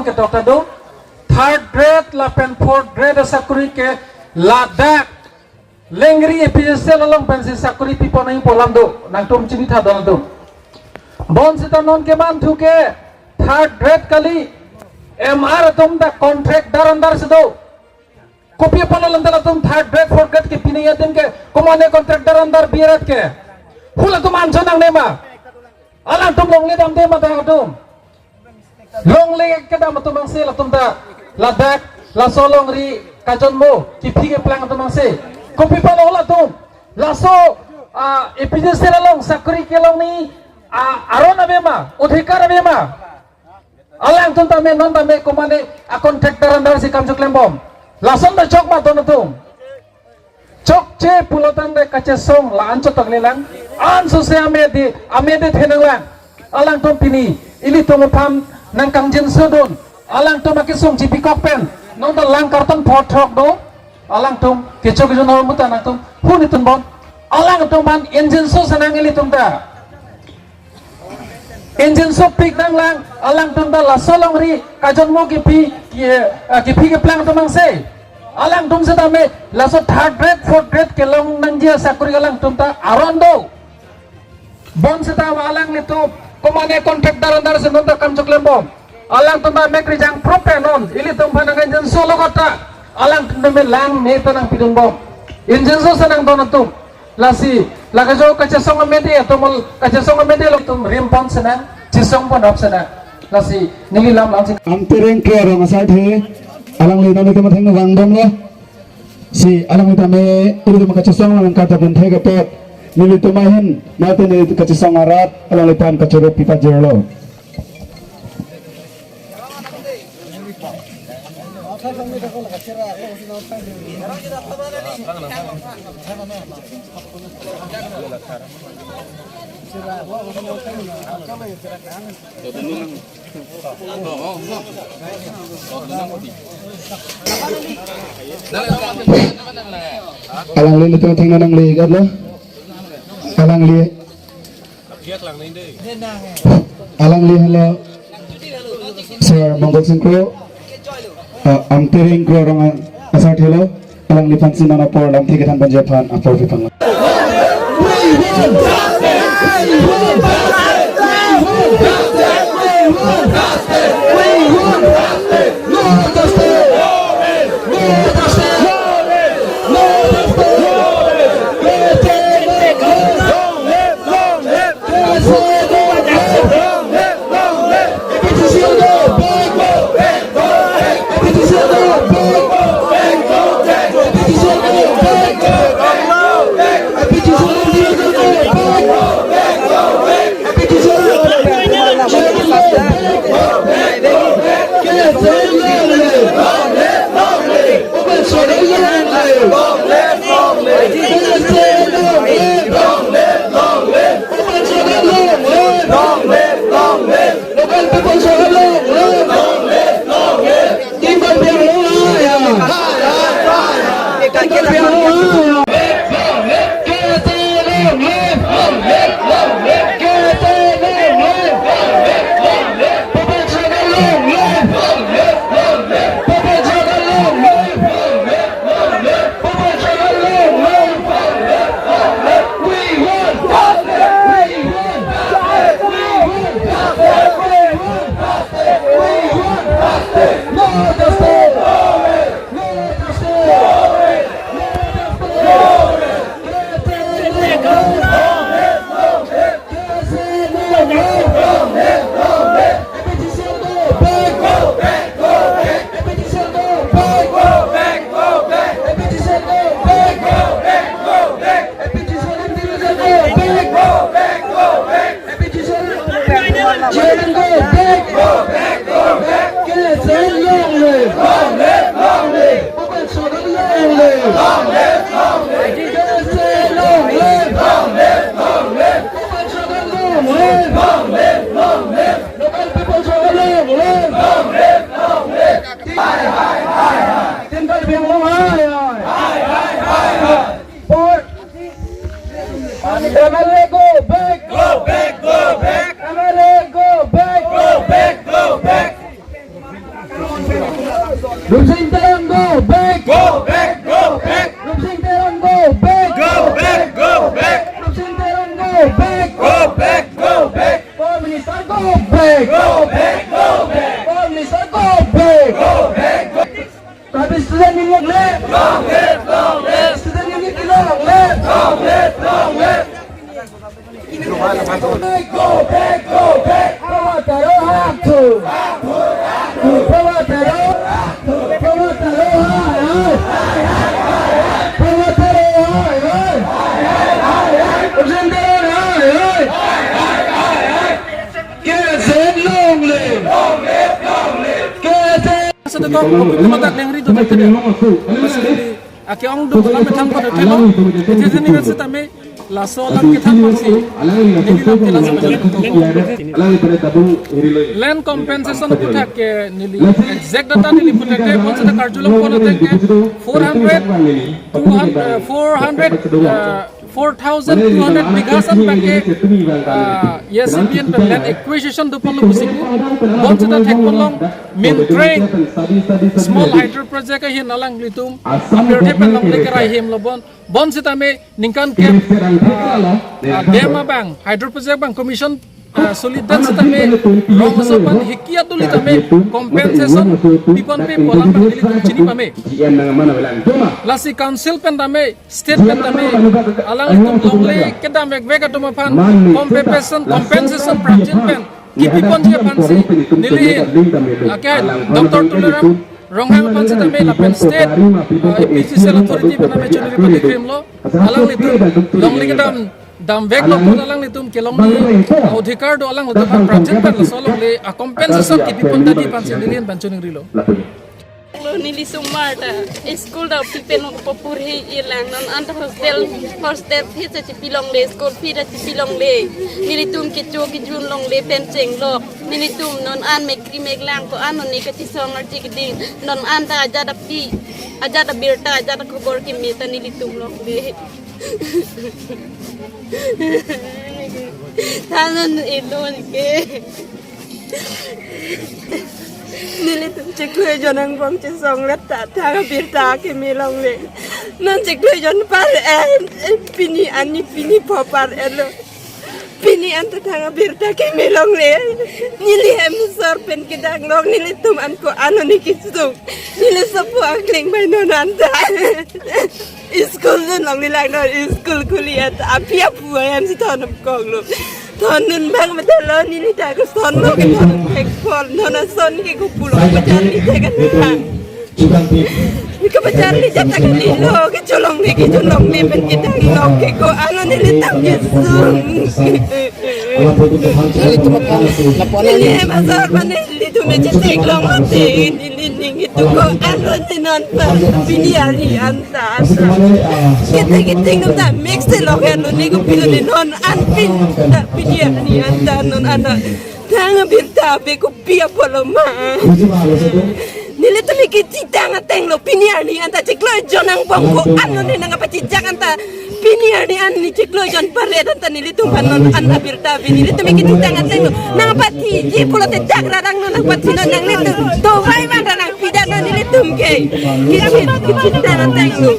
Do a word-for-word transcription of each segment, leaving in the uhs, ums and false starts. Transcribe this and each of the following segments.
ketok ta do. Third grade lapen fourth grade asakori ke ladak Lengri A P J C along pensi sakori pipo nangji pu alam do, nangtum chinitha don atum. Bonsita non kemanthu ke third grade kali, M R atum ta contract dar under si do. Kopi apotlo lanta latum third grade, fourth grade kepi nangji adim ke, komatne contract dar under B R F ke? Halatum anchot nangne ma? Alangtum longle damde ma ta atum? Longle kedam atum angse latum ta. Ladak, laso alongri kajonmo, kephi keplang atum angse. Kopi apotlo latum? Laso, ah, A P J C along sakori kelongji, ah, aron ave ma, odhikar ave ma? Alangtum tame non tame komatne a contract dar under si kam choklembom? Lason ta chok ma don atum? Chokche pulo tangte kachesong la-an chotang lelang. Ansose amede, amede thenanglang. Alangtum pini ilitum aphan nangkangjinso dun. Alangtum akesung chipikok pen non ta lang karton pho throk do. Alangtum kechok kejun ahormu ta nangtum huni tunbom. Alangtum aphan ingjinso senang ilitum ta. Ingjinso pik nanglang, alangtum ta laso alongri kajonmo kephi, ke, ah, kephi keplang atum angse. Alangtum setame laso third grade, fourth grade kelong nangji asakori alangtum ta aron do. Bonsita alanglitum komatne contract dar under si non ta kam choklembom? Alangtum ta mek rijang prope non, ilitum aphan nang ingjinso logot ta. Alangtum tame lang ne ta nangpidunbom. Ingjinso senang don atum. Lasi, lake jo kachesong amede atum, kachesong amede along atum rimpon senang, chesong pon ap senang. Lasi, neli lam lam si. Amtereng Kro arong asarthe, alangli nangtum atheng vangdamlo. Si, alangli tame, ilitum kachesong lang kata benthe kapot. Nelitum ahin, mate neli kachesong arat, alangliphan kachoro pipa jerlo. Alangli nelitum atheng nangli gatlo. Alangli. Alangli helo Sir Mongol Sing Kro, uh, Amtereng Kro arong asarthe lo, alangliphan si non apor lamthe kethan ponji aphan apor pipanglo. Long live, long live. Long live, long live. Local people, so long live. Long live, long live. Team Karbi Anglong, ah, yeah. Team Karbi Anglong, ah, yeah. Long live, long live. K S A long live. Long live, long live. K S A long live. Long live, long live. People struggle long live. Long live, long live. People struggle long live. Long live, long live. People struggle long live. Long live, long live. We want justice! We want justice! We want justice! We want justice! We want justice! No justice! No justice! No justice! Chairman, go back! Go back! Go back! K S A long live! Long live! Long live! Bhupen Soren long live! Long live! Long live! K S A long live! Long live! Long live! Bhupen Soren long live! Long live! Long live! Local people Soren long live! Long live! Long live! Hai, hai, hai, hai! Team Karbi Anglong, hai, hai! Hai, hai, hai, hai! For M L A go back! Go back, go back! M L A go back! Go back, go back! Go back, go back. Power Minister, go back. Go back, go back. Power Minister, go back. Go back, go back. Karbi Student Union, long live. Long live, long live. Student Union, long live. Long live, long live. Go back, go back. Power Minister, go back. K S A long live! K S A! Sa detong, kopima dak lengri do tangte de. Masi ake-ong do kami thang pada telo. Iti sini kan setame laso alam kethan masi. Neli lam ke laso macam. Land compensation aphuthak ke neli exact data neli aphuthak ke, bonseta karjulong pon ateng ke four hundred, two hundred, uh, four hundred, uh, four thousand two hundred bigha san abang ke, uh, yes, Indian land acquisition do ponlo pusi pu. Bonseta thek ponlong, Mintreng small hydro project ahin alanglitum apirthe pen longle kerai hem lo bon. Bonseta me ningkan ke, ah, ah, dam abang, hydro project abang commission, ah, solid dan setame rong aso aphan hiki aduli tame compensation pipon pe pu alam abang nelitum chini pame. Lasi council pen tame, state pen tame, alanglitum longle kedam vekvek atum aphan compensation, compensation prapjin pen kipi ponji aphansi neli, ah, ke Doctor Tuliram Ronghang aphan setame lapen state, ah, A P C C L authority pen tame chonri pati krim lo, alanglitum longle kedam damvek lo pon alanglitum kelongle adhikar do, alanglitum aphan prapjin pen laso longle a compensation kipi pon tadi aphansi neli pen chonri lo. Lo neli osomar ta school ta pipen ko purhi ilang, non anta hostel, hostel fee ta chipi longle, school fee ta chipi longle. Nelitum kecho kejun longle pen chenglok. Nelitum non an mekri meklang ko-an non ne kachisong arji keding. Non anta ajat api, ajat abirta, ajat akhobor keme ta nelitum longle. Thanon ilun ke. Nelitum chiklo ejon angbong chisong let ta thang abirta keme longle. Non chiklo ejon par-et, pini arni pini pho par-et lo. Pini anta thang abirta keme longle. Neli hem sor pen kedang long, nelitum an ko-an non ne kesung. Neli sopo akling bai non anta. School dun longle lang non, school khuli at api apu ayam si thon kong lo. Thon nun bang betul lo, neli ta ko thon lo ke thon pek pol, non ason ke ko pulo ke charli te kan. Ke charli jata kan lo, ke cholong ne, ke cholong ne pen ke tang lo ke ko-an non nelitum kesung. Nelitum aphan, lapu-an neli hem asor mane nelitum me chetik long ate, neli ning itum ko-an non ne non pa, pini arni anta anta. Kita kita nung ta mix se lo kan, ne ko pilo ne non an pin ta pini arni anta non anta. Thang abirta pe kopi apot lo ma. Nelitum me kechitang ateng lo, pini arni anta chiklo ejon angbong ko-an non ne nangpachijak anta. Pini arni an ne chiklo ejon par-et anta nelitum aphan non an abirta ave, nelitum me kechitang ateng lo. Nangpathiji pulote jak rarang non nangpathi non, nanglitum dovai van ra nangpida non nelitum ke. Kechi, kechitang ateng lo.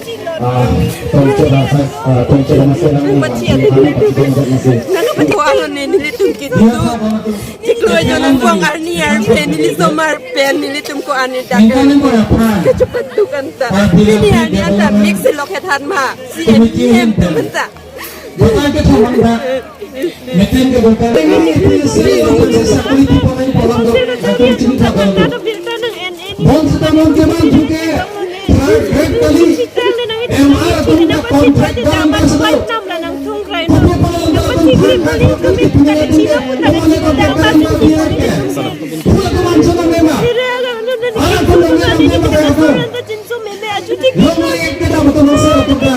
Nangpathi ateng nelitum. Nangpathi ko-an non ne nelitum ke. Chiklo ejon angbong arni arve neli osomar pen nelitum ko-an ne dak kechepat duk anta. Pini arni anta mix se lok het han ma. C M, C M atum anta. Bonseta non keman thuke, third grade kali, M R atum ta contract dam ta sedang. Kopi apot ta atum third grade kali, kopi apot ta atum third grade kali, kopi apot ta atum third grade kali. Pula ko manso nang nema. Ala ko nang nema, nema kaya ko. Long lagi kita betul nang sel atum ta.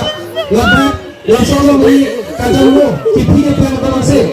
Laba, laso long lagi kacang mo, kipi ke pula ko nang sel.